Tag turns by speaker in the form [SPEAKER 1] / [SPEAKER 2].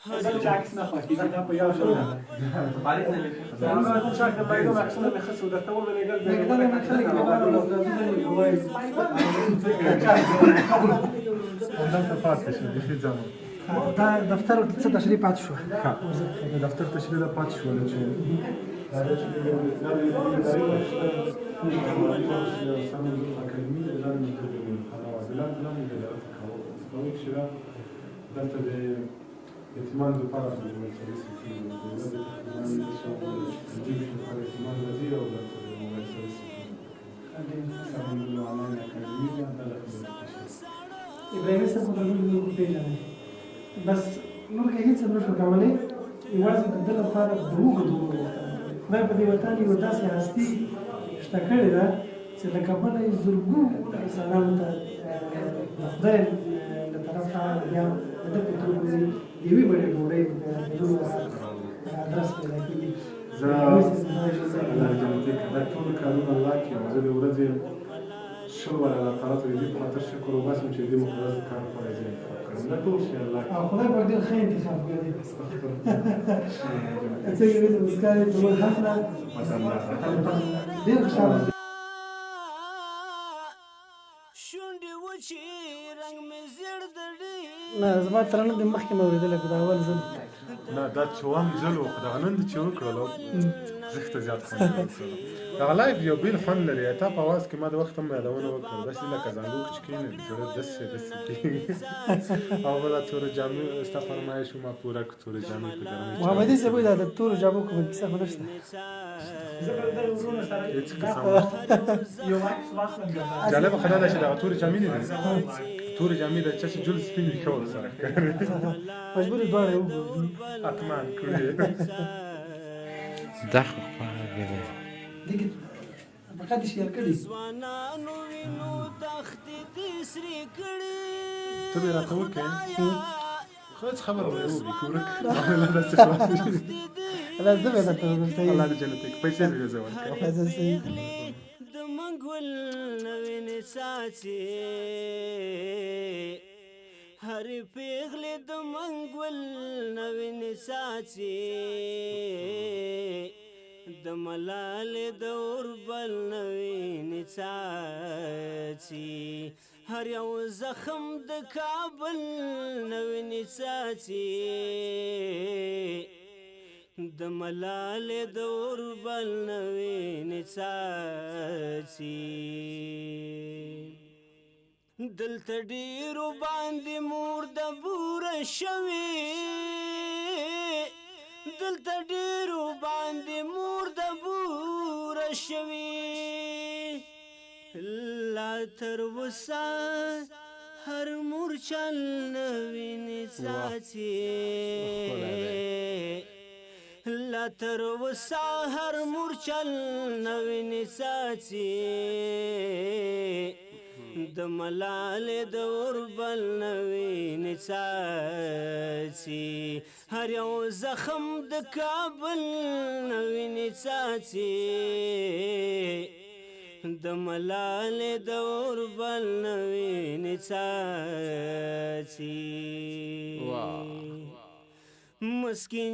[SPEAKER 1] همدلته پاتې شو، بیخي ځمه.
[SPEAKER 2] دا دفتر څه تشریح پاتې شوه؟
[SPEAKER 1] د دفتر تشریح دا پاتې شوله چې دا چې دا د اداري بخش ده، مالي بخش ده، سم اکاډمي ده، دا د خانه وه، د لاندې لاندې د اداره تکاوي کښې ده. دلته د یتیمانو دپاره د موبایل سرویس کېږي، د ورځې تقریبا 250 نفره یتیمان راځي او دلته د موبایل سرویس کېږي. سمندل آنلاین اکاډمي ده، دغه خدمت تشریح.
[SPEAKER 2] ابراهیمي صاحب خو تر ټولو پېژنئ، بس نور که هېڅ هم نه شو کولی، یوازې د ده لپاره د اوږد عمر غوښتنه کوي. خدای په دې وطن یوه داسې هستي شته کړې ده چې له کبله یې زرګونو انسانانو ته د خدای له طرفه بیا د ده په توګه د یوې بډې ډوډۍ په پیدا کېدلو ادرس پیدا کېږي.
[SPEAKER 1] زه الله جنتي کړه، دا ټول کارونه الله کوي. زه د ورځې 20 واره الله تعالی ته د دې په خاطر شکر وباسم چې د دې مقدس کار لپاره یې زه انتخاب کړم. دا ټول شی الله
[SPEAKER 2] او خدای پاک ډېر ښه انتخاب کړی. څنګه یې موسکا یې په موږ حق ده، ډېر خوشحاله. نه زما ترانه د مخکې مې اورېدلې، خو دا اول ځل.
[SPEAKER 1] نه دا څوم ځل و، خو دغه نن دې چې وکړلو زښته زیات خوند یې وکړلو. دغه live یو بېل خوند لري. تا په اواز کې ما د وخت هم یادونه وکړه، داسې لکه زانګو کې چې کښېنې زړه داسې داسې کېږي. او بله تورې جامې ستا فرمایش و، ما پوره کړو. تورې جامې په ګرمۍ
[SPEAKER 2] محمدي صاحب وایي دا د تورو جامو کومه کیسه خو نشته.
[SPEAKER 1] هېڅ قسم نشته. جالبه خو دا ده چې دغه تورې جامې نه دي، تورې جامې د چا چې جلد سپین وي ښه ورسره ښکاري.
[SPEAKER 2] مجبور یې دواړه یې وګورو.
[SPEAKER 1] حتما کړي.
[SPEAKER 3] دا خو خواږه دی.
[SPEAKER 2] دې کې فقط شیر کړي.
[SPEAKER 1] ته به راته وکړې خو هېڅ خبره به یې وکړي که ورک معامله داسې خلاصه شي.
[SPEAKER 2] الله زه به درته وکړم. صحیح
[SPEAKER 1] الله دې جنتي کړي، پیسې به یې زه ورکوم.
[SPEAKER 2] صحیح.
[SPEAKER 4] هرې پیغلې د منګول نوې نڅاڅي، د ملالې د اوربل نوې نڅاڅي، هر یو زخم د کابل نوې نڅاڅي، د ملالې د اوربل نوې نڅاڅي. دلته ډیرو باندې مور د بوره شوي، دلته ډیرو باندې مور د بوره شوي، لا تر اوسه هر مورچل نوې نڅاڅي، لا تر اوسه هر مورچل نوې نڅاڅي، د ملالې د اوربل نوې نڅاڅي، هر یو زخم د کابل نوې نڅاڅي، د ملالې د اوربل نوې نڅاڅي. مسکین